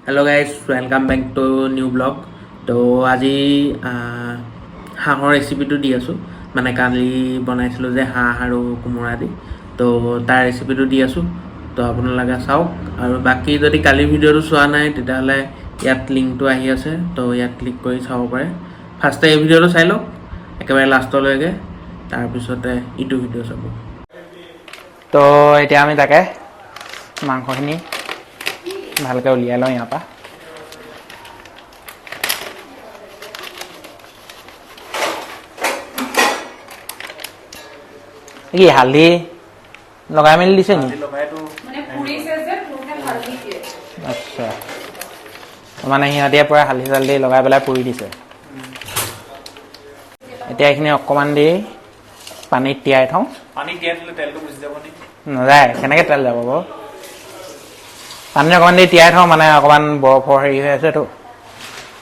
Hello guys, welcome back to new vlog. তো আজি হাঁহৰ ৰেচিপিটো দি আছোঁ। মানে কালি বনাইছিলোঁ যে হাঁহ আৰু কোমোৰা দি, তো তাৰ ৰেচিপিটো দি আছোঁ। তো আপোনালোকে চাওক। আৰু বাকী যদি কালিৰ ভিডিঅ'টো চোৱা নাই, তেতিয়াহ'লে ইয়াত লিংকটো আহি আছে, তো ইয়াত ক্লিক কৰি চাব পাৰে। ফাৰ্ষ্টে এই ভিডিঅ'টো চাই লওক একেবাৰে লাষ্টলৈকে, তাৰপিছতে ইটো ভিডিঅ' চাব। তো এতিয়া আমি তাকে মাংসখিনি ভালকৈ উলিয়াই লওঁ ইয়াৰ পৰা। কি হালধি লগাই মেলি দিছে নি? মানে পুৰিছে যে, পুৰোতে হালধি দিয়ে। আচ্ছা, মানে সিহঁতিয়ে পূৰা হালধি চালধি লগাই পেলাই পুৰি দিছে। এতিয়া এইখিনি অকণমান দেৰি পানীত তিয়াই থওঁ। পানী তিয়াই থ'লে তেলটো গুচি যাব নেকি? নাযায়, কেনেকৈ তেল যাব বাৰু? পানীত অকণমান দেৰি তিয়াই থওঁ, মানে অকণমান বৰফৰ হেৰি হৈ আছেতো,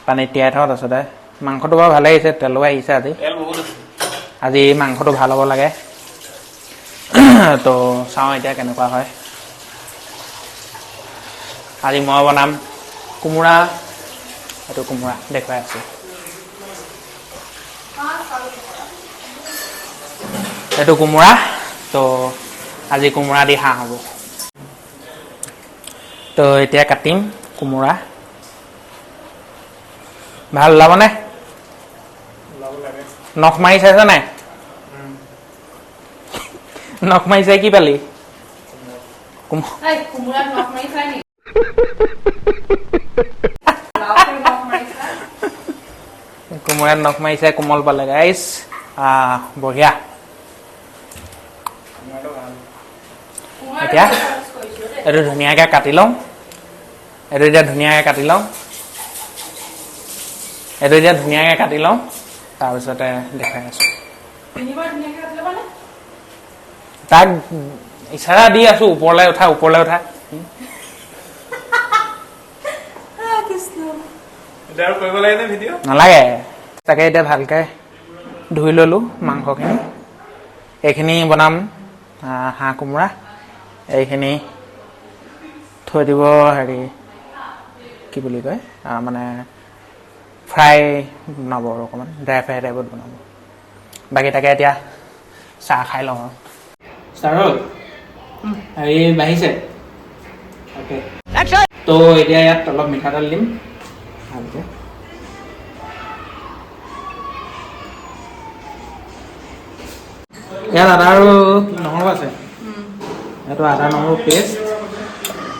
পানীত তিয়াই থওঁ। তাৰপিছতে মাংসটো বাৰু ভালেই আহিছে, তেলো আহিছে আজি। তেল বহুত আছে। আজি মাংসটো ভাল হ'ব লাগে। তো চাওঁ এতিয়া কেনেকুৱা হয়। আজি মই বনাম কোমোৰা, এইটো কোমোৰা দেখুৱাই আছোঁ, এইটো কোমোৰা। তো আজি কোমোৰা দি হাঁহ হ'ব। তো এতিয়া কাটিম কোমোৰা। ভাল ওলাবনে? ওলাব লাগে। নখ মাৰি চাইছ নাই? নখ মাৰি চাই কি পালি? এই কোমোৰাত নখ মাৰি চাই নেকি? লাওটো নখ মাৰি চাই। কোমোৰাত নখ মাৰি চাই কোমল পালে গাইছ। বঢ়িয়া। কোমোৰাটো এতিয়া? ভাল কৰিছো দেই। এইটো ধুনীয়াকৈ কাটি লওঁ। এইটো এতিয়া ধুনীয়াকৈ কাটি লওঁ। এইটো এতিয়া ধুনীয়াকৈ কাটি লওঁ, তাৰপিছতে দেখুৱাই আছোঁ। তিনিবাৰ ধুনীয়াকে কাটি ল'বানে? তাক ইচাৰা দি আছোঁ, ওপৰলৈ উঠা, ওপৰলৈ উঠা। এতিয়া আৰু কৰিব লাগে নে ভিডিঅ'? নালাগে। তাকে এতিয়া ভালকৈ ধুই ল'লোঁ মাংসখিনি। এইখিনি বনাম হাঁহ কোমোৰা। এইখিনি থৈ দিব, হেৰি কি বুলি কয়, মানে ফ্ৰাই বনাব আৰু অকণমান ড্ৰাই ফ্ৰাই টাইপত বনাব। বাকী তাকে এতিয়া চাহ খাই লওঁ। আৰু ষ্টাৰ্ট হ'ল, হেৰি বাঢ়িছে। অ'কে, তো এতিয়া ইয়াত অলপ মিঠাতেল দিম ভালকৈ। ইয়াত আদা আৰু নহৰু আছে। ইয়াতো আদা নহৰু পেষ্ট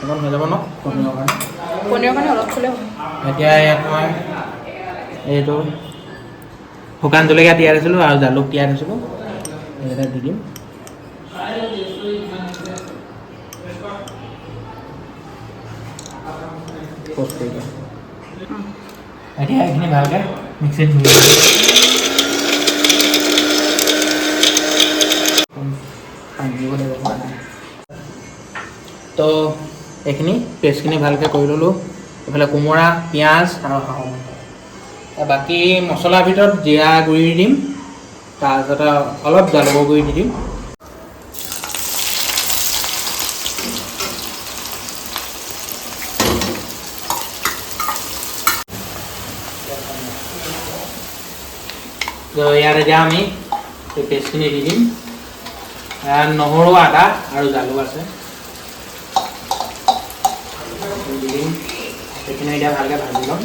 অকণ হৈ যাব ন পনীৰৰ কাৰণে? পনীৰৰ কাৰণে অলপ থ'লে হ'ব। এতিয়া ইয়াত মই এইটো শুকান জলকীয়া তিয়াই থৈছিলোঁ আৰু জালুক তিয়াই থৈছিলোঁ, এইকেইটা দি দিম। প'ষ্ট কৰি দিম। এতিয়া এইখিনি ভালকৈ মিক্সিত পানী দিব লাগিব হোৱা নাই। তো এইখিনি পেষ্টখিনি ভালকৈ কৰি ল'লোঁ। এইফালে কোমোৰা, পিঁয়াজ আৰু হাঁহৰ মাংস। বাকী মছলাৰ ভিতৰত জিৰা গুড়ি দিম, তাৰপিছতে অলপ জালুকৰ গুড়ি দি দিম। তো ইয়াত এতিয়া আমি এই পেষ্টখিনি দি দিম। ইয়াত নহৰু, আদা আৰু জালুক আছে, দি দিম। সেইখিনি এতিয়া ভালকৈ ভাজি ল'ম।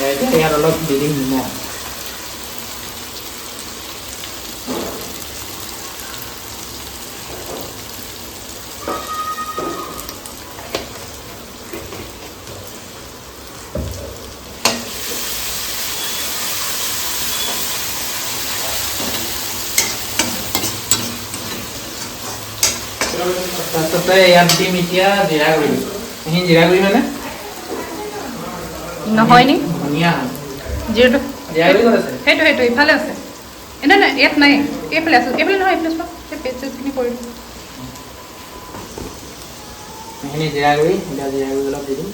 এতিয়া ইয়াত অলপ দি দিম নিমখ। তাৰপিছতে ইয়াত দিম এতিয়া জিৰা গুড়ি। এইখিনি জিৰা গুড়ি মানে নহয় নি? ধনিয়া। জিৰাটো। জিৰা গুড়ি ক'ত আছে? সেইটো ইফালে আছে। নাই নাই, ইয়াত নাই, এইফালে আছে। এইফালে নহয়, এইফালে চোৱা। এই পেষ্ট চেষ্টখিনি কৰি দিওঁ। এইখিনি জিৰা গুড়ি, এতিয়া জিৰা গুড়ি অলপ দি দিম।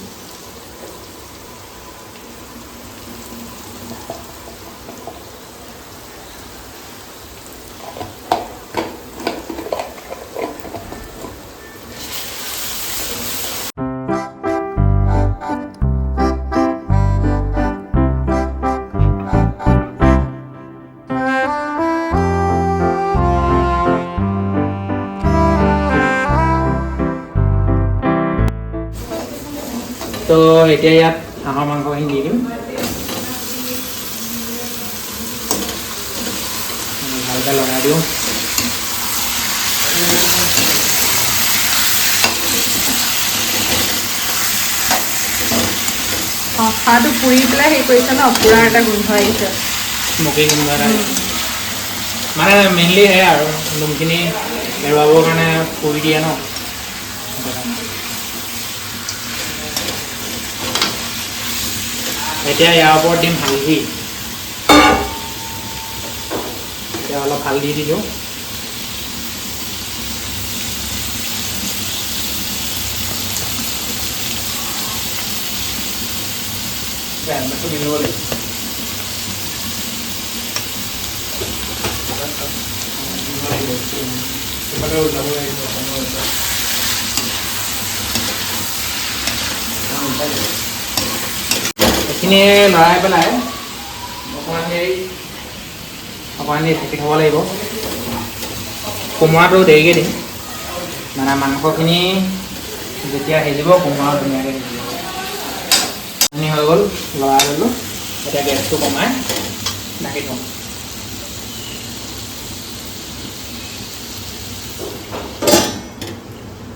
তো এতিয়া ইয়াত হাঁহৰ মাংসখিনি দি দিম। ভালকৈ লগাই দিওঁ। অঁ, হাঁহটো পুৰি পেলাই হেৰি কৰিছে ন, পুৰাৰ এটা গোন্ধ আহিছে, স্মকি গোন্ধ এটা আহিছে। মানে মেইনলি সেয়াই আৰু নোমখিনি এৰুৱাবৰ কাৰণে পুৰি দিয়ে ন। এতিয়া ইয়াৰ ওপৰত দিম হালধি। এতিয়া অলপ হালধি দি দিওঁ। হেলমেটটো কিনিব লাগিব। সেইফালেও যাব লাগিব। এইখিনি লৰাই পেলাই অকণমান দেৰি ঢাকি থ'ব লাগিব। কোমোৰাটো দেৰিকৈ দিম, মানে মাংসখিনি যেতিয়া সিজিব কোমোৰাও ধুনীয়াকৈ সিজিব। এইখিনি হৈ গ'ল, লৰাই ল'লোঁ। এতিয়া গেছটো কমাই ঢাকি থওঁ।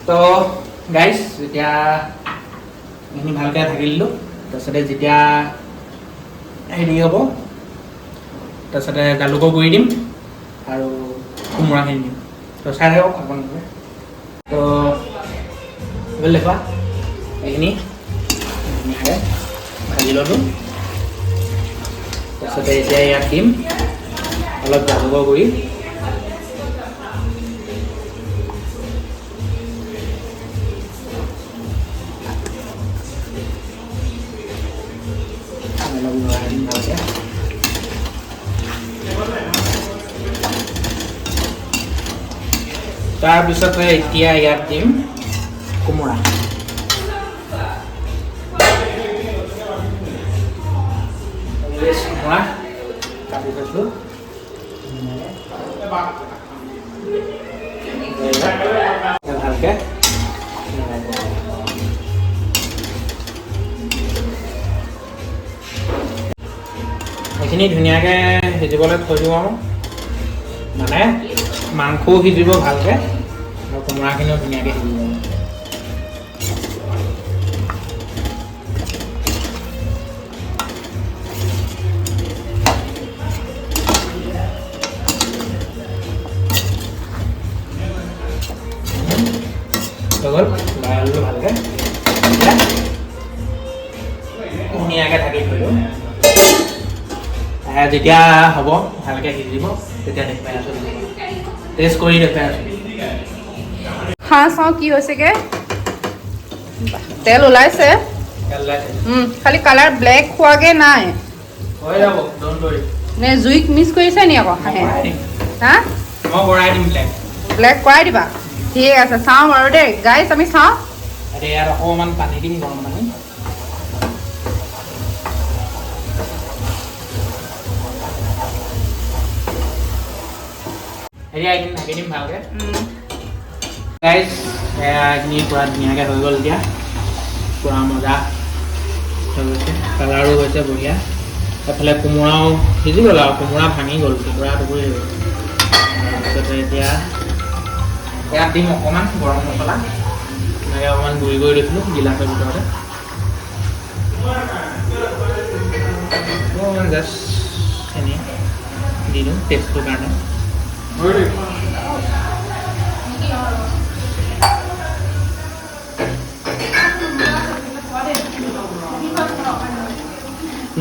তো গাইজ, যেতিয়া এইখিনি ভালকৈ ঢাকি দিলোঁ, তাৰপিছতে যেতিয়া হেৰি হ'ব, তাৰপিছতে জালুকৰ গুড়ি দিম আৰু কোমোৰাখিনি দিম। তো চাই থাকক আপোনালোকে। তো দেখুৱা এইখিনি ধুনীয়াকৈ ভাজি ল'লোঁ। তাৰপিছতে এতিয়া ইয়াত দিম অলপ জালুকৰ গুড়ি। অলপ লৰাই দিম ভালকৈ। তাৰপিছতে এতিয়া ইয়াত দিম কোমোৰা। কোমোৰা কাটি থৈছোঁ। ভালকৈ এইখিনি ধুনীয়াকৈ সিজিবলৈ থৈ দিওঁ আৰু, মানে মাংসও সিজিব ভালকৈ আৰু কোমোৰাখিনিও ধুনীয়াকৈ সিজিব। হৈ গ'ল, লৰাই ল'লোঁ ভালকৈ। এতিয়া ধুনীয়াকৈ ঢাকি থৈ দিওঁ। যেতিয়া হ'ব ভালকৈ সিজিব তেতিয়া দেখুৱাই আছোঁ, টেষ্ট কৰি দেখুৱাই আছোঁ। হাঁহ চাওঁ কি হৈছেগে, তেল ওলাইছে, খালি কালাৰ ব্লেক হোৱাগে নাই। হৈ যাব, don't worry. নে জুইক মিছ কৰিছে নি আকৌ হাঁহে? হা, মই কৰাই দিম ব্লেক। ব্লেক কৰাই দিবা, ঠিক আছে। চাওঁ বাৰু দেই গাইজ, আমি চাওঁ। ইয়াত অকণমান পানী দিম, গৰম পানী। এতিয়া এইখিনি ঢাকি দিম ভালকৈ। গাইজ, এইখিনি পূৰা ধুনীয়াকৈ হৈ গ'ল। এতিয়া পূৰা মজা হৈ গৈছে, কালাৰো হৈছে বঢ়িয়া। এফালে কোমোৰাও সিজি গ'ল আৰু কোমোৰা ভাঙি গ'ল, টুকুৰা টুকুৰি হৈ গ'ল। তাৰপিছতে এতিয়া ইয়াত দিম অকণমান গৰম মছলা, এনেকৈ অকণমান গুড়ি কৰি লৈছিলোঁ গিলাচৰ ভিতৰতে, অকণমান জাষ্ট এনেই দি দিওঁ টেষ্টটোৰ কাৰণে।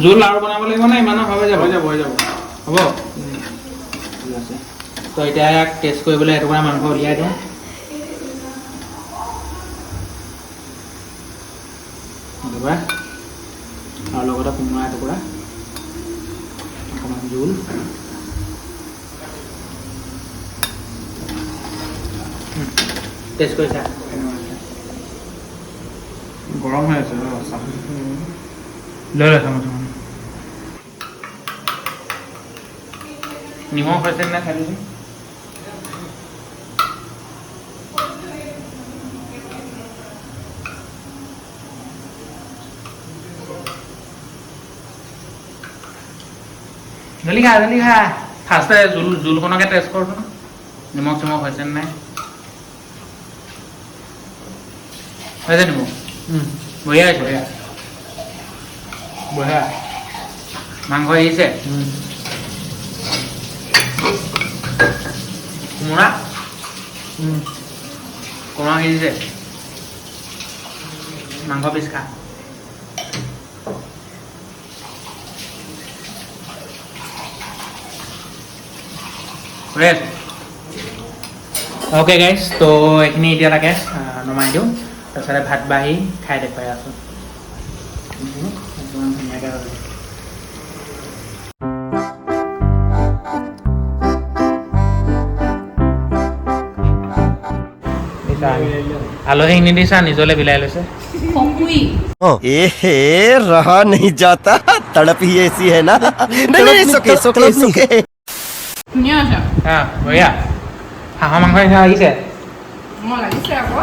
জোল আৰু বনাব লাগিব নে ইমানৰ হৈ যাব? হৈ যাব, হৈ যাব। হ'ব, ঠিক আছে। তো এতিয়া ইয়াক টেষ্ট কৰিবলৈ এটুকুৰা মাংস উলিয়াই দিওঁ। এটুকুৰা আৰু লগতে কোমোৰা এটুকুৰা, অকণমান জোল। টেষ্ট কৰিছা? গৰম হৈ আছে। লৈ লৈ চামুচ। নিমখ হৈছে নাই খাই দিছোন। জলদি খা, জলদি খা। ফাৰ্ষ্টে জোলখনকে টেষ্ট কৰচোন, নিমখ চিমখ হৈছে নাই। হৈছে নিমখ? বঢ়িয়া হৈছে। বঢ়িয়া, বঢ়িয়া। মাংস আহিছে। কোমোৰা, কোমোৰা সিজিছে। মাংস পিচ খা। অ'কে গাইজ, তো এইখিনি এতিয়া তাকে নমাই দিওঁ, তাৰপিছতে ভাত বাঢ়ি খাই দেখুৱাই আছোঁ। একদম ধুনীয়াকৈ হৈ গৈছে। দিছা, আলহীক নিদিছা, নিজলে বিলাই লৈছে। খকুই। ए हे, रहा नहीं जाता, तड़प ही ऐसी है ना। नहीं नहीं, सुके सुके सुके। ধুনীয়া আছে। বঢ়িয়া, হাঁহৰ মাংস নিচিনা লাগিছে। অঁ, লাগিছে আকৌ।